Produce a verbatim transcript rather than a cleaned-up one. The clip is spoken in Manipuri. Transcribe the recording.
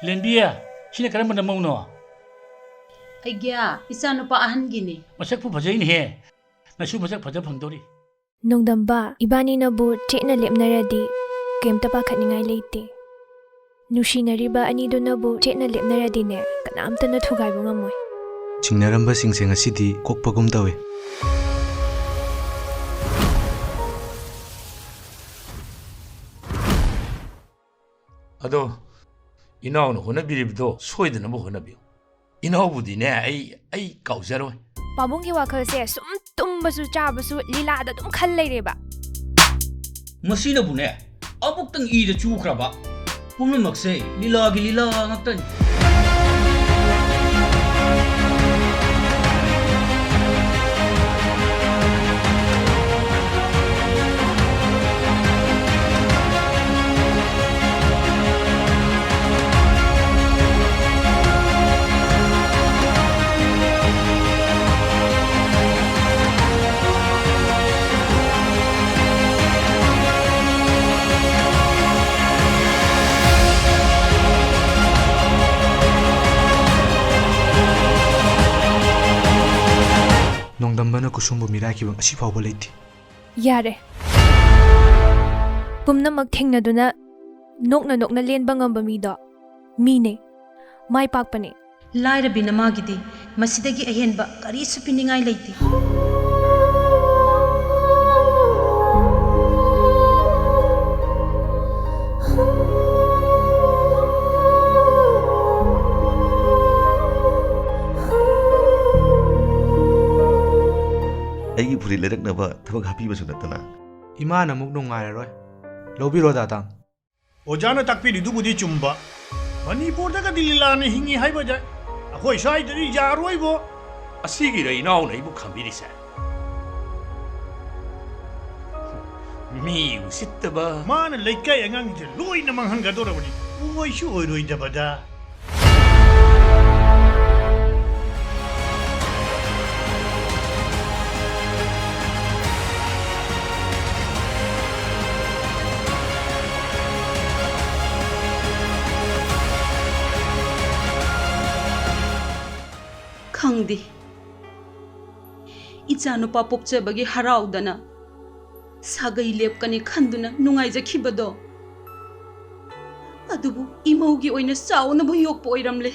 ꯂꯦꯟꯕꯤ, ꯁꯤꯅ ꯀꯔꯝꯕ ꯅꯃꯧꯅꯣ? ꯑꯩꯒꯤ ꯏꯆꯥꯅꯨꯄꯥ ꯑꯍꯟꯒꯤꯅꯤ꯫ ꯃꯁꯛꯄꯨ ꯐꯖꯩꯅꯦꯍꯦ꯫ ꯅꯁꯨ ꯃꯁꯛ ꯐꯖ ꯐꯪꯗꯧꯔꯤ꯫ ꯅꯣꯡꯗꯝꯕ, ꯏꯕꯥꯅꯤꯅꯕꯨ ꯆꯦꯠꯅ ꯂꯦꯞꯅꯔꯗꯤ ꯀꯩꯝꯇ ꯄꯥꯈꯠꯅꯤꯡꯉꯥꯏ ꯂꯩꯇꯦ꯫ ꯅꯨꯡꯁꯤꯅꯔꯤꯕ ꯑꯅꯤꯗꯨꯅꯕꯨ ꯆꯦꯠꯅ ꯂꯦꯞꯅꯔꯗꯤꯅꯦ, ꯀꯅꯥꯝꯇꯅ ꯊꯨꯒꯥꯏꯕ ꯉꯝꯃꯣꯏ꯫ ꯆꯤꯡꯅꯔꯝꯕꯁꯤꯡꯁꯦ ꯉꯁꯤꯗꯤ ꯀꯣꯛꯄꯒꯨꯝ ꯇꯧꯏ꯫ ꯑꯗꯣ, ꯏꯅꯥꯎꯅ ꯍꯣꯠꯅꯕꯤꯔꯤꯕꯗꯣ ꯁꯣꯏꯗꯅꯕ ꯍꯣꯠꯅꯕꯤꯌꯨ꯫ ꯏꯅꯥꯎꯕꯨꯗꯤꯅꯦ, ꯑꯩ, ꯑꯩ ꯀꯥꯎꯖꯔꯣꯏ꯫ ꯄꯥꯕꯨꯡꯒꯤ ꯋꯥꯈꯜꯁꯦ ꯁꯨꯝ ꯇꯨꯝꯕꯁꯨ ꯆꯥꯕꯁꯨ ꯂꯤꯂꯥꯗ ꯑꯗꯨꯝ ꯈꯜ ꯂꯩꯔꯦꯕ꯫ ꯃꯁꯤꯅꯕꯨꯅꯦ, ꯑꯃꯨꯛꯇꯪ ꯏꯗ ꯆꯨꯈ꯭ꯔꯕ꯫ ꯄꯨꯝꯅꯃꯛꯁꯦ ꯂꯤꯂꯥꯒꯤ ꯂꯤꯂꯥ ꯉꯥꯛꯇꯅꯤ꯫ ꯅꯣꯡꯗꯝꯕꯅ ꯀꯨꯁꯨꯝꯕꯨ ꯃꯤꯔꯥꯏꯈꯤꯕ ꯉꯁꯤ ꯐꯥꯎꯕ ꯂꯩꯇꯦ꯫ ꯌꯥꯔꯦ꯫ ꯄꯨꯝꯅꯃꯛ ꯊꯦꯡꯅꯗꯨꯅ ꯅꯣꯛꯅ ꯅꯣꯛꯅ ꯂꯦꯟꯕ ꯉꯝꯕ ꯃꯤꯗꯣ ꯃꯤꯅꯦ, ꯃꯥꯏ ꯄꯥꯛꯄꯅꯦ꯫ ꯂꯥꯏꯔꯕꯤ ꯅꯃꯥꯒꯤꯗꯤ ꯃꯁꯤꯗꯒꯤ ꯑꯍꯦꯟꯕ ꯀꯔꯤꯁꯨ ꯄꯤꯅꯤꯡꯉꯥꯏ ꯂꯩꯇꯦ꯫ ꯑꯩꯒꯤ ꯐꯨꯔꯤꯠ ꯂꯩꯔꯛꯅꯕ ꯊꯕꯛ ꯍꯥꯞꯄꯤꯕꯁꯨ ꯅꯠꯇꯅ꯫ ꯏꯃꯥꯅ ꯑꯃꯨꯛ ꯅꯨꯡꯉꯥꯏꯔꯔꯣꯏ꯫ ꯂꯧꯕꯤꯔꯣ, ꯗꯥ ꯇꯥꯡ꯫ ꯑꯣꯖꯥꯅ ꯇꯥꯛꯄꯤꯔꯤꯗꯨꯕꯨꯗꯤ ꯆꯨꯝꯕ꯫ ꯃꯅꯤꯄꯨꯔꯗꯒꯗꯤ ꯂꯤꯂꯥꯅ ꯍꯤꯡꯉꯤ ꯍꯥꯏꯕꯗ ꯑꯩꯈꯣꯏ ꯁ꯭ꯋꯥꯏꯗꯗꯤ ꯌꯥꯔꯣꯏꯕꯣ꯫ ꯑꯁꯤꯒꯤꯔ ꯏꯅꯥꯎꯅ ꯑꯩꯕꯨ ꯈꯪꯕꯤꯔꯤꯁꯦ? ꯃꯤ ꯎꯁꯤꯠꯇꯕ꯫ ꯃꯥꯅ ꯂꯩꯀꯥꯏ ꯑꯉꯥꯡꯁꯤꯡꯁꯦ ꯂꯣꯏꯅ ꯃꯥꯡꯍꯟꯒꯗꯧꯔꯕꯅꯤ꯫ ꯑꯣꯏꯁꯨ ꯑꯣꯏꯔꯣꯏꯗꯕꯗ꯫ ꯅꯪꯗꯤ ꯏꯆꯥꯅꯨꯄꯥ ꯄꯣꯛꯆꯕꯒꯤ ꯍꯔꯥꯎꯗꯅ ꯁꯥꯒꯩ ꯂꯦꯞꯀꯅꯤ ꯈꯟꯗꯨꯅ ꯅꯨꯡꯉꯥꯏꯖꯈꯤꯕꯗꯣ, ꯑꯗꯨꯕꯨ ꯏꯃꯧꯒꯤ ꯑꯣꯏꯅ ꯆꯥꯎꯅꯕ ꯌꯣꯛꯄ ꯑꯣꯏꯔꯝꯂꯦ꯫